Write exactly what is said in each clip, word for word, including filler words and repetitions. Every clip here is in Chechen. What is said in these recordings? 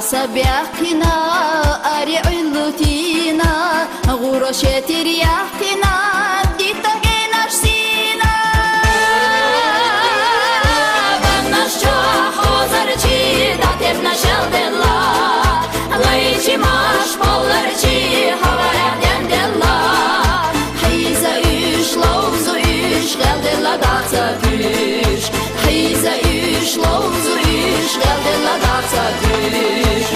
Са бяхъина, ари гӀуьллутина, гъуро шетир яхъина, дита генаш сина. Баннаш чу хозарчи, датебна шелдела, лайчи маш боларчи, гьавая дендела. Хьиза уьш, ловзу уьш, гелдела даца уьш. Хьиза уьш, ловзу уьш, гелдела даца уьш.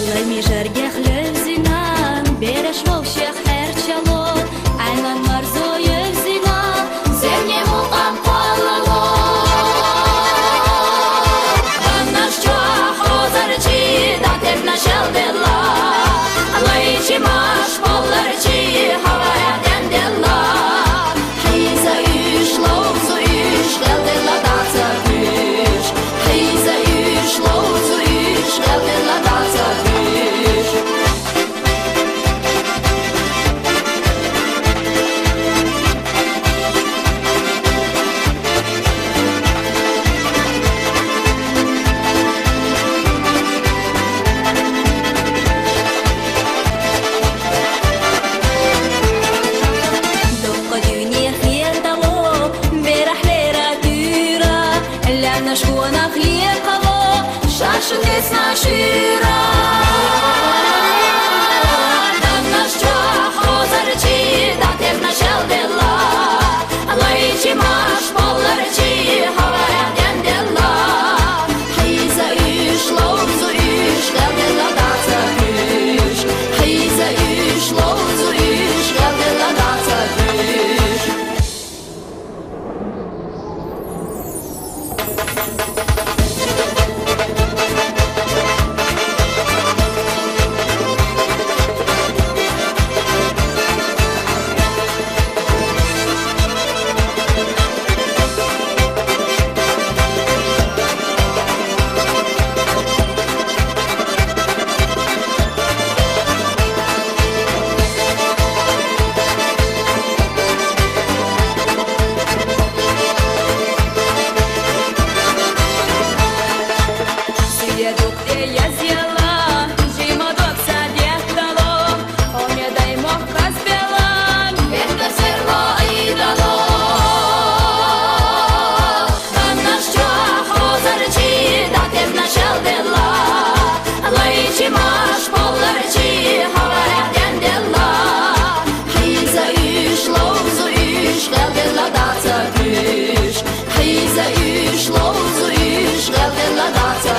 Лайми жергех левзина, береш вовшех хӀерчало, гӀелан марзо евзина, зерне мукьам къвалало. Баннаш чу хозарчи, датебна шелдела, лайчи маш боларчи, гьавая дендела. Хьиза уьш, ловзу уьш, гелдела даца уьш. Хьиза уьш, ловзу уьш, гелдела даца уьш. Дукха дуьне хетӀало, берахӀлера туьра, ляннаш гонах лекъало, шашлык эцна шуьра. Даннаш чу хозарчи, датебна шелдела, лайчи маш боларчи, гьавая дендела. Хьиза уьш, ловзу уьш, гелдела даца уьш. Хьиза уьш, ловзу уьш, гелдела даца уьш. Сия духтӀе язъяла, жимадок са дехтало, Омедай мохк хазбелан, бехтасерло идало. Даннаш чу хозарчи, датебна шелдела, лайчи маш боларчи, гьавая дендела. Хьиза уьш, ловзу уьш, гелдела даца уьш. Хьиза уьш, ловзу уьш, гелдела даца